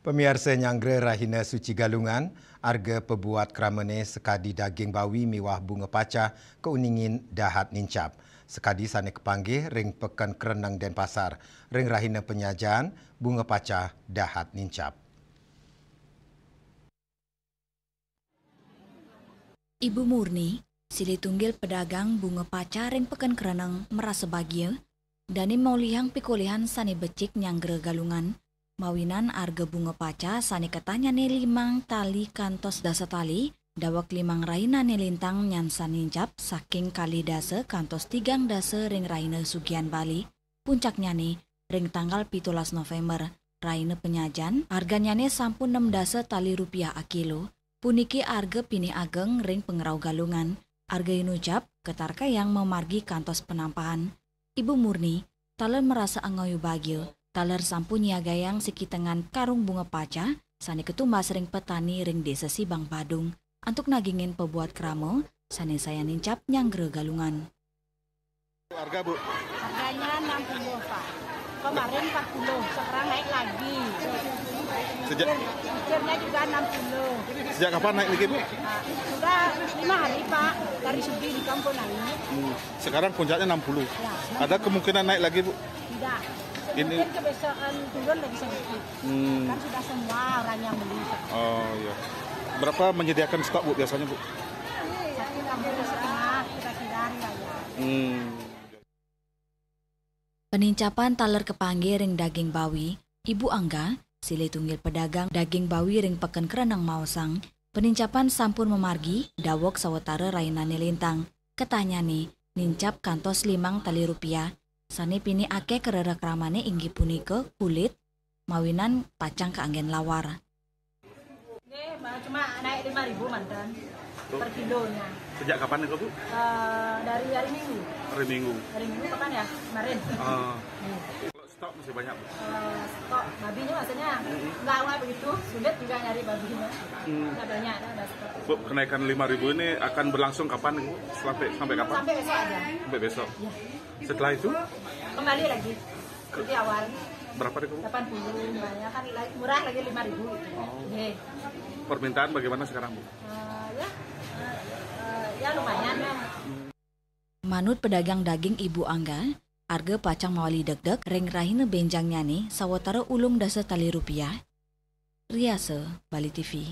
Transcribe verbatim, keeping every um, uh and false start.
Pamiarsa, nyanggra Rahina Suci Galungan, arga pabuat kramane sakadi daging bawi miwah bunga paca kauningin dahat nincap. Sakadi sane kapanggih ring Peken Kreneng Denpasar, ring Rahina Penyajian, bunga paca dahat nincap. Ibu Murni, silih tunggil pedagang bunga paca ring Peken Kreneng, marasa bagia, dane molihang pikolihan sane becik nyanggra Galungan, mawinan arga bunga paca sane ketahnyane limang tali kantos dasa tali, daweg limang rahinane lintang nyan sane nincap saking kalih dasa kantos tigang dasa ring rahina sugihan Bali, puncaknyane ring tanggal pitulas November, rahina Penyajian, arganyane sampun nem dasa tali rupiah akilo. Puniki arga pinih ageng ring pangrauh Galungan. Arga inucap katarkayang mamargi kantos panampahan. Ibu Murni taler marasa angayu bagia, taler sampun nyiagayang sikitengan karung bunga paca sane katumbas ring petani ring Desa Sibang Badung, antuk nagingin pabuat krama sane sayan nincap nyanggra Galungan. Harga, Bu? Harganya enam puluh, Pak. Kemarin empat puluh, sekarang naik lagi. Sejak Kecilnya juga enam puluh. Sejak kapan naik lagi, Bu? Nah, sudah lima hari, Pak. Dari Senin di kampung naik. Hmm. Sekarang puncaknya enam puluh. Ya, enam puluh. Ada kemungkinan naik lagi, Bu? Tidak. Ini mungkin kebiasaan turun lagi sedikit. Hmm. Kan sudah semua orang yang beli. Oh, iya. Berapa menyediakan stok, Bu, biasanya, Bu? Satu kambing setengah, kira-kira hari raya. Hmm. Penincapan taler kapanggih ring daging bawi, Ibu Angga, silih tunggil pedagang daging bawi ring Peken Kreneng maosang, penincapan sampun mamargi, daweg sawatara rahinane lintang. Ketahnyane nincap kantos limang tali rupiah, sane pinih akeh karera kramane inggih punika kulit, mawinan pacang kaanggen lawar. Nggih, Mbak, cuma naik lima ribu manten per kilonya. Sejak kapan itu, Bu? Eh, dari hari Minggu. Hari Minggu. Hari Minggu kapan ya? Kemarin. Ah. Nggih. Kalau stok masih banyak, Bu? Eh, stok babinya maksudnya nggak awal begitu, sulit juga nyari babinya. Hmm. Nggak banyak, ada stok. Bu, kenaikan lima ribu ini akan berlangsung kapan, Bu? Sampai, sampai kapan? Sampai besok aja. Sampai besok. Ya. Setelah itu? Kembali lagi. Seperti awal. Berapa deh, Bu? Delapan puluh, banyak kan, lagi murah lagi lima ribu gitu. Oh. Nggih. Permintaan bagaimana sekarang, Bu? Eh, ya, eh, eh, ya lumayan ya. Manut pedagang daging Ibu Angga, arga pacang mawali degdeg ring rahina benjangnyane sawatara ulung dasa tali rupiah. Riasa, Bali T V.